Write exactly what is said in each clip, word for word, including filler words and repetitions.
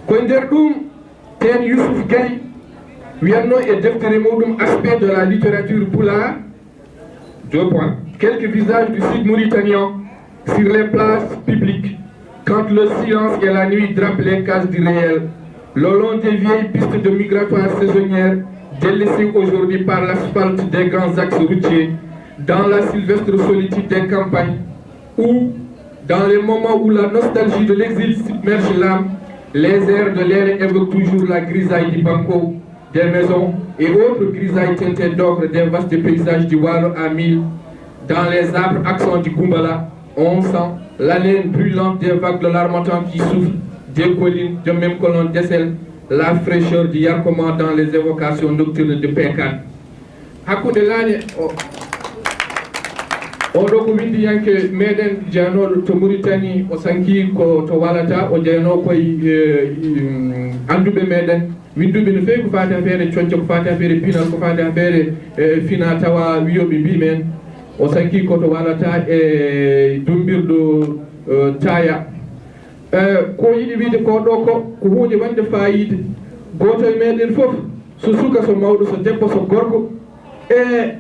Ko e nder ɗum, Teen Youssouf Gueye wiyatno e deftere muɗum Aspects de la littérature pulaar, deux points, quelques visages du Sud mauritanien sur les places publiques, quand le silence et la nuit drapent les cases du réel, le long des vieilles pistes de migratoires saisonnières délaissées aujourd'hui par l'asphalte des grands axes routiers, dans la sylvestre solitude des campagnes, ou dans les moments où la nostalgie de l'exil submerge l'âme, les airs de l'air évoquent toujours la grisaille du Banco, des maisons et autres grisailles teintées d'ocre des vastes paysages du Waalo à mille, dans les âpres accents du Goumbala, on sent l'haleine brûlante des vagues de l'harmattan qui soufflent des collines, de même que l'on décèle la fraîcheur du Yarkoma dans les évocations nocturnes de Pékane. Hakkunde laañe o, oɗo ko winndiyanke meɗen jeyanooɗo to Mauritanie, o sanki ko to Walata, o jeyanoo koye, eh, mm, annduɓe meɗen, winnduɓe no feewi ko faati affaire cocco, ko faati affaire pinal, ko faati affaire, eh, fina tawa wiyooɓe mbii men, o sanki ko to Walata e dummbirɗo, eh, Taya. Eh, ko yiɗi wiide ko ɗo ko, ko huunde wonde faayiida. Gooto e meɗen fof, so suka, so mawɗo, so debbo, so gorko, e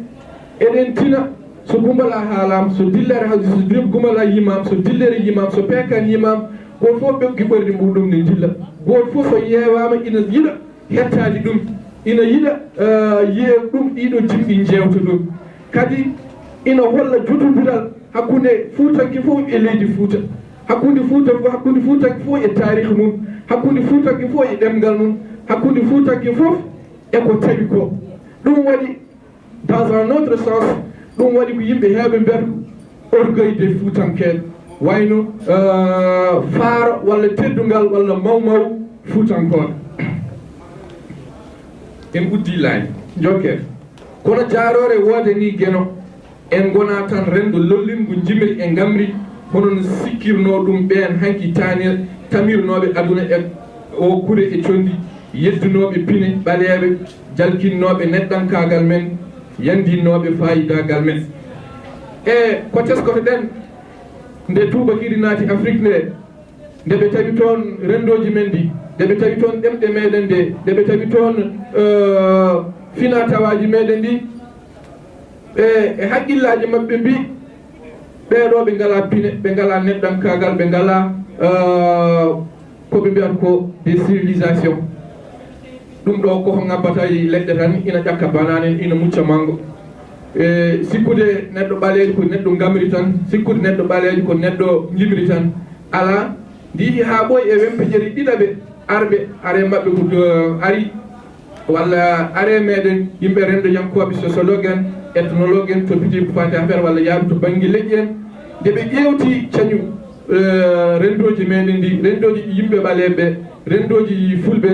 eɗen tina, so Goumbala haalaama, so dillere ha-, so dil-, Goumbala yimaama, so dillere yimaama, so Pekan yimaama, gooto fof ɓe giɓorɗi muɗum ne dilla. Gooto fof so yeewaama ina yiɗa hettaade ɗum, ina yiɗa, eh, yiya ɗum, ɗiɗo jimɗi njeewta ɗum. Kadi ina holla jotondiral hakkunde Fuutanke fof e leydi Fuuta, hakkunde Fuuta, hakkunde Fuutanke fof e taarikh mum, hakkunde Fuutanke fof e ɗemngal mum, hakkunde Fuutanke fof e ko tawi ko. Ɗum waɗi, dans un autre sens, ɗum waɗi ko yimɓe heewɓe mbiyata orgueil des Fuutankee, wayno, euh, faaro walla teddungal walla mawmaw Fuutankooɓe. En uddi laañi, njokken. Kono jaaroore woodanii Geno, en ngonaa tan renndo lollingu njimri e ngamri, hono no sikkirnoo ɗum ɓeen hanki taanir-, tamirnooɓe aduna e oo kure e conndi, yeddunooɓe pine ɓaleeɓe, jalkinnooɓe neɗɗankaagal men, yanndinnooɓe faayidaagal men. E ko teskoto-ɗen nde tuubakiri naati Afrik nde, nde ɓe tawi toon renndooji men ɗi, nde ɓe tawi toon ɗemɗe meɗen ɗe, nde ɓe tawi toon, eh, finaa tawaaji meɗen ɗi, e, e haqqillaaji maɓɓe mbi, ɓee ɗoo ɓe ngalaa pine, ɓe ngalaa neɗɗankaagal, ɓe ngalaa, eh, ko ɓe mbiyata ko des civilisations. Ɗum ɗo ko ko ngabbata e leɗɗe tan, ina ƴakka banaane, ina mucca manngo. E, sikkude neɗɗo ɓaleejo ko neɗɗo ngamri tan, sikkude neɗɗo ɓaleejo ko neɗɗo njimri tan, alaa. Ndi haa ɓooyi e wempeƴere ɗiɗaɓe arɓe, are maɓɓe ko, eh, ari, walla are meɗen yimɓe renndoyankooɓe, sociologue en, ethnologue en, to biti ko faati affaire walla yaaɓe to bannge leƴƴi en, nde ɓe ƴeewti cañu, eh, renndooji meɗen ndi, renndooji yimɓe ɓaleeɓe, renndooji fulɓe,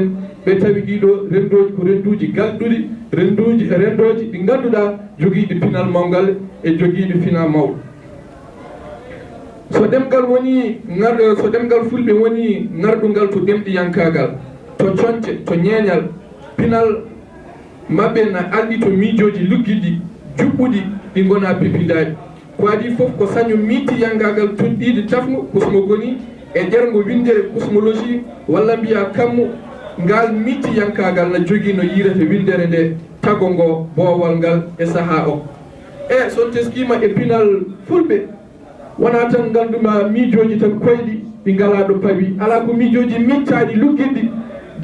ɓe tawi ɗiɗo renndooji ko rennduuji galɗuɗi, rennduuji, renndooji ɗi ngannduɗaa jogiiɗi pinal mawngal e jogiiɗi finaa mawɗo. So ɗemngal woni ŋar-, so ɗemngal fulɓe woni ŋarɗungal to ɗemɗiyankaagal, to coñce, to ñeeñal, pinal maɓɓe na alɗi to miijooji luggiɗi, juɓɓuɗi, ɗi ngonaa pipindaaɗi. Ko adii fof ko sañu miijtiyankaagal toɗɗiiɗe tafngo cosmogonie e ƴerngo winndere cosmologie, walla mbiyaa kammu, ngal miijtiyankaagal na jogii no yiyrata winndere nde, tago ngo, boowal ngal e sahaa o. E so on teskiima e pinal fulɓe, wonaa tan nganndu-maa miijooji tan koyɗi ɗi ngalaa ɗo pawi. Alaa ko miijooji miijtaaɗi luggiɗi,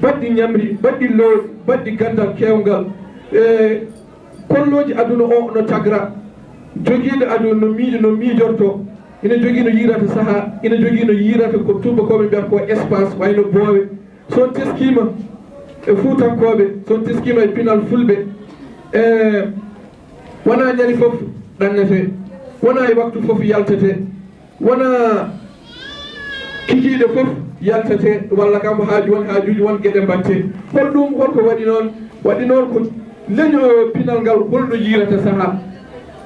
baɗɗi ñamri, baɗɗi lowri, baɗɗi ganndal keewngal. E kollooji aduna o no tagra. Jogiiɗo aduna no miijo, no miijorto. Ina jogii no yiyrata sahaa, ina jogii no yiyrata ko tuubakooɓe mbiyata ko espace, wayno boowe. So on teskiima e Fuutankooɓe, so on teskiima e pinal fulɓe, e wonaa ñande fof ɗannetee, wonaa e waktu fof yaltetee, wonaa kikiiɗe fof yaltetee, walla kam haaju, won haajuuji, won geɗe mbaɗtee. Hol ɗum, hol ko waɗi noon? Waɗi noon ko leño pinal ngal, hol no yiyrata sahaa?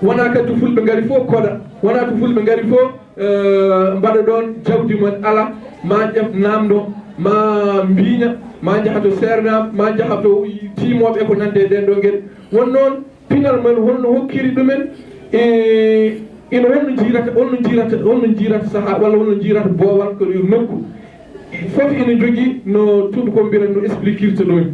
Wonaa kadi to fulɓe ngari fof koɗa, wonaa to fulɓe ngari fof, eh, mbaɗa ɗoon jawdi mon, alaa, ma ƴef naamndo, ma mbiiña, ma njaha to seernaaɓe, ma njaha to tiimooɓe, ko nande e ɗeen ɗoo geɗe. Won noon, pinal men, holno hokkiri ɗumen, e ina holno jiirata, holno jiirata, holno jiirata sahaa, walla holno jiirata boowal ko ɗo nokku. Fof ina jogii no tuubakooɓe mbiyata, no expliquirta ɗum.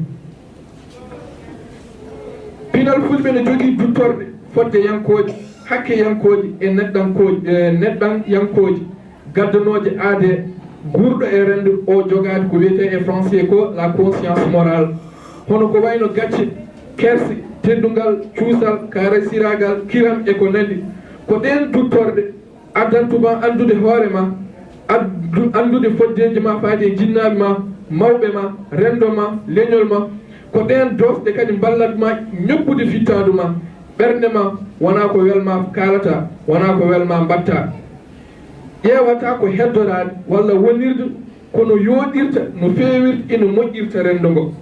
Pinal fulɓe no jogii duttorɗe foddeyankooje, hakkeyankooje e neɗɗankooje, e neɗɗanyankooje, gaddanooje aadee guurɗo e renndo o jogaade ko wiyetee e français ko la conscience morale. Hono ko wayno gacce, kerse, teddungal, cuusal, kaaraysiraagal, kiram e ko nanndi. Ko ɗeen duttorɗe addantuma anndude hoore ma, addu-, anndude foddeeji ma faade e jinnaaɓe ma, mawɓe ma, renndo ma, leñol ma. Ko ɗeen doosɗe kadi mballatma ñobbude fittaandu ma, ɓernde ma, wonaa ko welma kaalata, wonaa ko welma mbaɗta. Ƴeewata ko heddoraade walla wonirde, kono yooɗirta no feewirta ina moƴƴirta renndo ngo.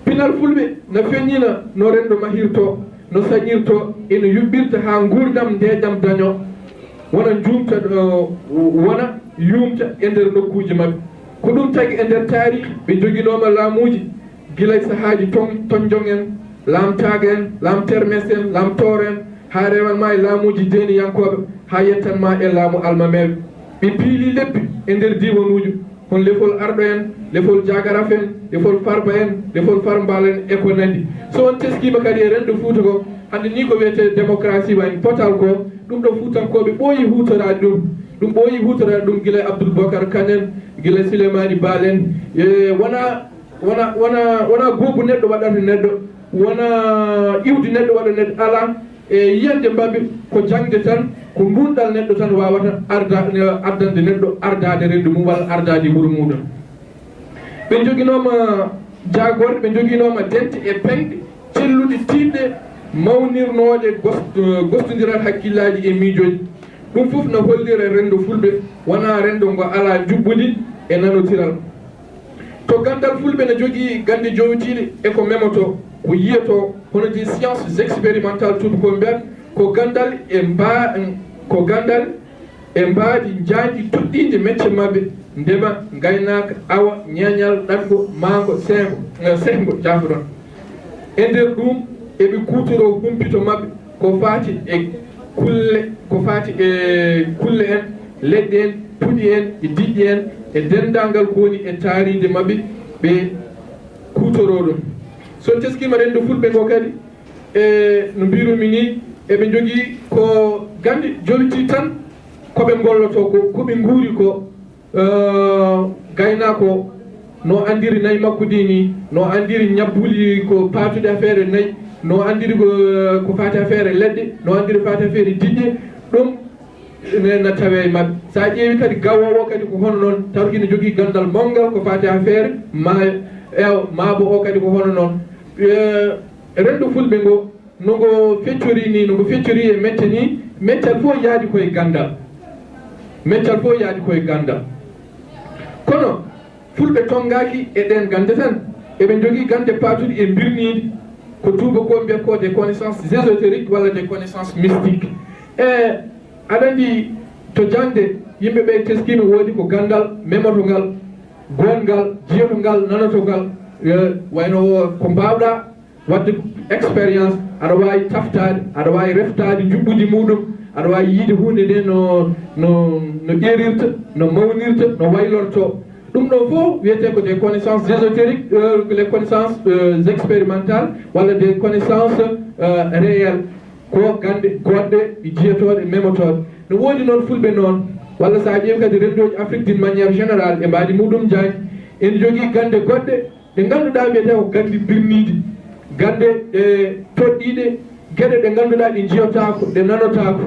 Pinal fulɓe na feññina no renndo mahirtoo, no sañirtoo, ina yuɓɓirta haa nguurndam ndeeƴam dañoo, wona njuumta, eh, wona yuumta e nder nokkuuji maɓɓe. Ko ɗum tagi e nder taariik ɓe njoginooma laamuuji, gila e sahaaji Ton-, Tonjon en, Laam Taaga en, Laam Termes en, Laam Tooro en, haa rewanma e laamuuji deeniyankooɓe, haa yettanma e laamu almameeɓe. Ɓe piili leppi e nder diiwanuuji, hono lefol Arɗo en, lefol Jaagaraf en, lefol Farba en, lefol Farmbaal en, e ko nanndi. So on teskiima kadi e renndo Fuuta ko, hannde nii ko wiyetee démocratie wayno potal ko, ɗum ɗo Fuutankooɓe ɓooyi huutoraade ɗum. Ɗum ɓooyi huutoraade ɗum gila e Abdul Bokar Kan en, gila e Sileymaani Baal en. E, wona, wona, wona, wona goobu neɗɗo waɗata neɗɗo, wona iwdi neɗɗo waɗa neɗɗo, alaa. E yiyannde mbaɗɓe ko jaŋde tan, ko nduunɗal neɗɗo tan waawata arda-, addande neɗɗo ardaade renndo mum walla ardaade wuro muuɗum. Ɓe njoginooma jaagorɗe, ɓe njoginooma dente e peŋɗe celluɗe, tiiɗɗe, mawnirnooɗe gos-, gostondiral hakkillaaji e miijooji. Ɗum fof na hollira renndo fulɓe, wonaa renndo ngo alaa njuɓɓudi e nanotiral. To ganndal, fulɓe na jogii gannde jowitiiɗe e ko memotoo, ko yiyotoo, hono des sciences expérimentales, tuubakooɓe mbiyata, ko ganndal e mba-, ko ganndal e mbaadi njaajndi toɗɗiindi mecce maɓɓe, ndema, ngaynaaka, awa, ñeeñal, ɗaɗgo, maango, seengo, eh, sehngo, jaafoɗon. E nder ɗum, eɓe kuutoroo humpito maɓɓe ko faati e kulle, ko faati e kulle en, leɗɗe en, puɗi en, e diƴƴe en, e denndaangal ko woni e taariinde maɓɓe, ɓe kuutoroo ɗum. So teskiima renndo fulɓe ngo kadi, e no mbiirumi nii, eɓe njogii ko gannde jowitii tan, ko ɓe ngollotoo ko, ko ɓe nguuri ko, eh, gaynaako no anndiri nayi makko ɗi nii, no anndiri ñabbuli ko paatuɗi affaire nayi, no anndiri ko, ko faati affaire leɗɗe, no anndiri faati affaire diƴƴe, ɗum ne na tawee e maɓɓe. So a ƴeewi kadi gawoowo kadi ko hono noon, taw ina jogii ganndal mawngal ko faati affaire maayo, ewa, maabo o kadi ko hono noon. Eh, renndo fulɓe ngo, no ngo feccori ni, no ngo feccori e mecce ni, meccal fof yaadi koye ganndal. Meccal fof yaadi koye ganndal. Kono fulɓe tonngaaki e ɗeen gannde tan, eɓe njogii gannde paatuɗi e mbirniiɗi, ko tuubakooɓe mbiyata ko des connaissances ésotériques walla des connaissances mystiques. E aɗa anndi, to jaŋde, yimɓe ɓe teskiima, woodi ko ganndal memotongal, goongal, jiyotongal, nanotongal, e wayno ko mbaawɗa waɗde expérience, aɗa waawi taftaade, aɗa waawi reftaade njuɓɓudi muuɗum, aɗa waawi yiyde huunde nde no, no, no ƴeerirta, no mawnirta, no waylortoo. Ɗum ɗo fof wiyetee ko des connaissances ésotériques, euh, les connaissances, euh, expérimentales, walla des connaissances, euh, réelles. Ko gannde goɗɗe, jiyotooɗe, memotooɗe. No woodi noon fulɓe noon, walla so a ƴeewi kadi renndooji Afrique d'une manière générale, e mbaadi muuɗum jaŋde, ene jogii gannde goɗɗe, ɗe ngannduɗaa mbiyetee ko gannde birniiɗe, gannde, e, toɗɗiiɗe, geɗe ɗe ngannduɗaa ɗe njiyotaako, ɗe nanotaako,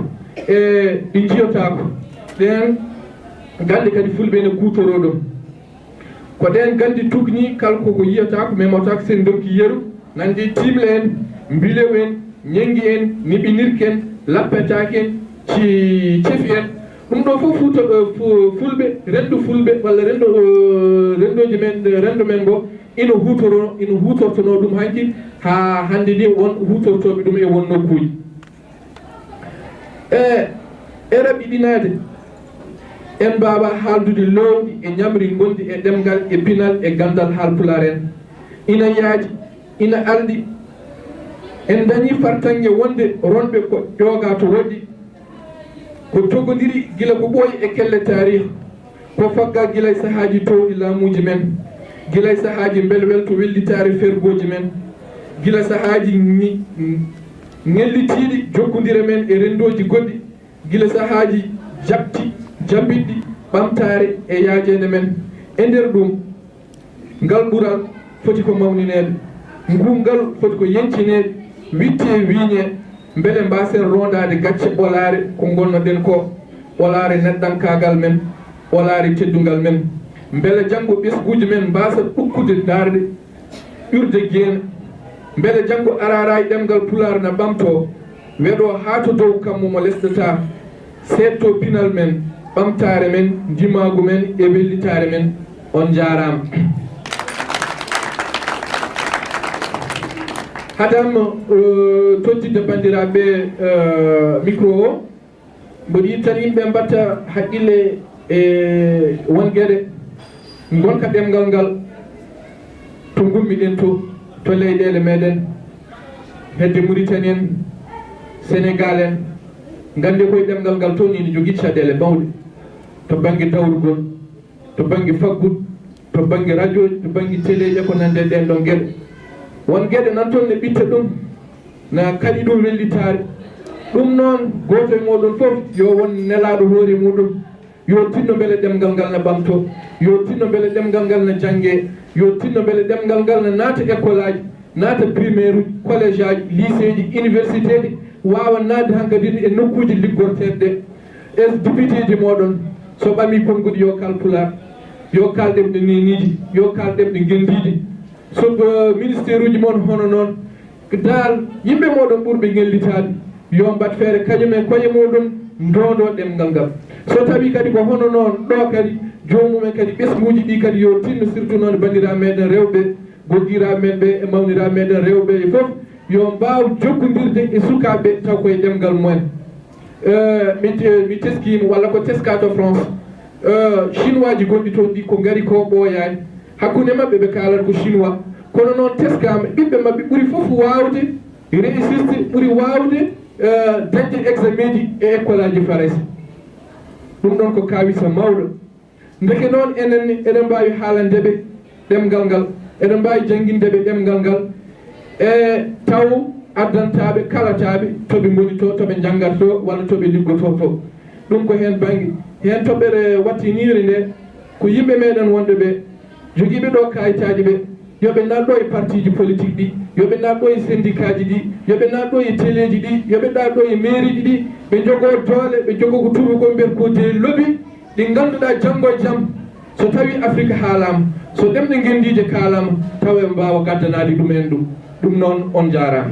e, ɗe njiyotaako. Ɗeen gannde kadi fulɓe ene kuutoroo ɗum. Ko ɗeen gannde tugni kala ko, ko yiyotaako, memotaako, so en ndokki yeru, nanndi tiimle en, mbilew en, ñenngi en, niɓinirki en, lappetaaki en, ci-, cefi en. Ɗum ɗo fof Fuuta, eh, fu-, fulɓe, renndo fulɓe, walla renndo, eh, renndooji men, renndo men ngo, ina huutoroo, ina huutortonoo ɗum hanki, haa hannde ni won huutortooɓe ɗum e won nokkuuji. E, e raɓɓiɗinaade, en mbaawaa haaldude loowdi e ñamri ngonndi e ɗemngal e pinal e ganndal Haalpulaar en. Ina yaaji, ina alɗi. En ndañii fartaŋŋe wonde ronɓe ko ƴoogaa to woɗɗi, ko togodiri gila ko ɓooyi e kelle taariik. Ko fagga gila e sahaaji toowɗi laamuuji men, gila e sahaaji mbelwelto wellitaare fergooji men, gila sahaaji ŋi-, ŋellitiiɗi jokkondire men e renndooji goɗɗi, gila sahaaji jaɓti, jambiɗɗi, ɓamtaare e yaajeende men. E nder ɗum, ngal ɓural foti ko mawnineede, ngungal foti ko yeñcineede, wittee wiiñee, mbele mbaasen roondaade gacce ɓolaare ko ngonnoɗen ko, ɓolaare neɗɗankaagal men, ɓolaare teddungal men. Mbele janngo ɓesnguuji men mbaasa ɗukkude ndaarde, ƴurde geene. Mbele janngo araaraay ɗemngal Pulaar na ɓamtoo, weɗoo haa to dow kammu mo lesɗataa, seedtoo pinal men, ɓamtaare men, ndimaagu men e wellitaare men. On njaaraama. Haɗam, eh, tottidde banndiraaɓe, eh, micro o, mboɗo yiɗi tan yimɓe mbatta haqqille e won geɗe ngonka ɗemngal ngal to ngummiɗen to, to leyɗeele meɗen, hedde Mauritanie en, Sénégal en, ngannde koye ɗemngal ngal toon ina jogii caɗeele mawɗe to bannge dawrugol, to bannge faggudu, to bannge rajooji, to bannge teleeji e ko nanndi e ɗeen ɗoon geɗe. Won geɗe nan toon ne ɓitta ɗum, na kaɗi ɗum wellitaare. Ɗum noon, gooto e mooɗon fof yo won nelaaɗo hoore muɗum, yo tinno mbele ɗemngal ngal na ɓamtoo, yo tinno mbele ɗemngal ngal na janngee, yo tinno mbele ɗemngal ngal na naata école aji, naata primaire uji, collège aji, lycée ji, université ji, waawa naatde hankadi e nokkuuji liggorteeɗi ɗe. E député ji mooɗon, so ɓamii konnguɗi yo kaal Pulaar, yo kaal ɗemɗe neeniiji, yo kaal ɗemɗe ngenndiije. So, eh, ministère uji mon hono noon, daal yimɓe mooɗon ɓurɓe ngellitaade, yo mbaɗ feere kañum e koye muɗum ndoondoo ɗemngal ngal. So tawii kadi ko hono noon ɗo kadi, joomum en kadi ɓesnguuji ɗi kadi yo tinno, surtout noon banndiraaɓe meɗen rewɓe, gogiraaɓe men ɓe e mawniraaɓe meɗen rewɓe e fof, yo mbaaw jokkondirde e sukaaɓe taw koye ɗemngal mumen. Eh, mi te-, mi teskiima, walla ko teskaa to France. Eh, Chinois ji gonɗi toon ɗi ko ngari ko ɓooyaani. Hakkunde maɓɓe ɓe kaalata ko Chinois. Kono noon teskaama, ɓiɓɓe maɓɓe ɓuri fof waawde réussiste, ɓuri waawde, eh, dañde examen ji e école aji Farayse. Ɗum ɗoon ko kaawisa mawɗo. Ndeke noon, enen ne, eɗen mbaawi haalande ɓe ɗemngal ngal, eɗen mbaawi jannginde ɓe ɗemngal ngal, e taw addantaaɓe, kalataaɓe to ɓe ngoni to, to ɓe njanngata to, walla to ɓe liggotoo to. Ɗum ko heen bannge. Heen toɓɓere wattiniire nde, ko yimɓe meɗen wonɓe ɓe, jogiiɓe ɗo kayitaaji ɓe, yo ɓe naat ɗo e partiiji politique ɗi, yo ɓe naat ɗo e syndicat ji ɗi, yo ɓe naat ɗo e teleeji ɗi, yo ɓe naat ɗo e mairie ji ɗi, ɓe njogoo doole, ɓe njogoo ko tuubakooɓe mbiyata ko des lobbies, ɗi ngannduɗaa janngo e jam, so tawii Afrik haalaama, so ɗemɗe ngenndiije kaalaama, tawa eɓe mbaawa gaddanaade ɗum en ɗum. Ɗum noon, on njaaraama.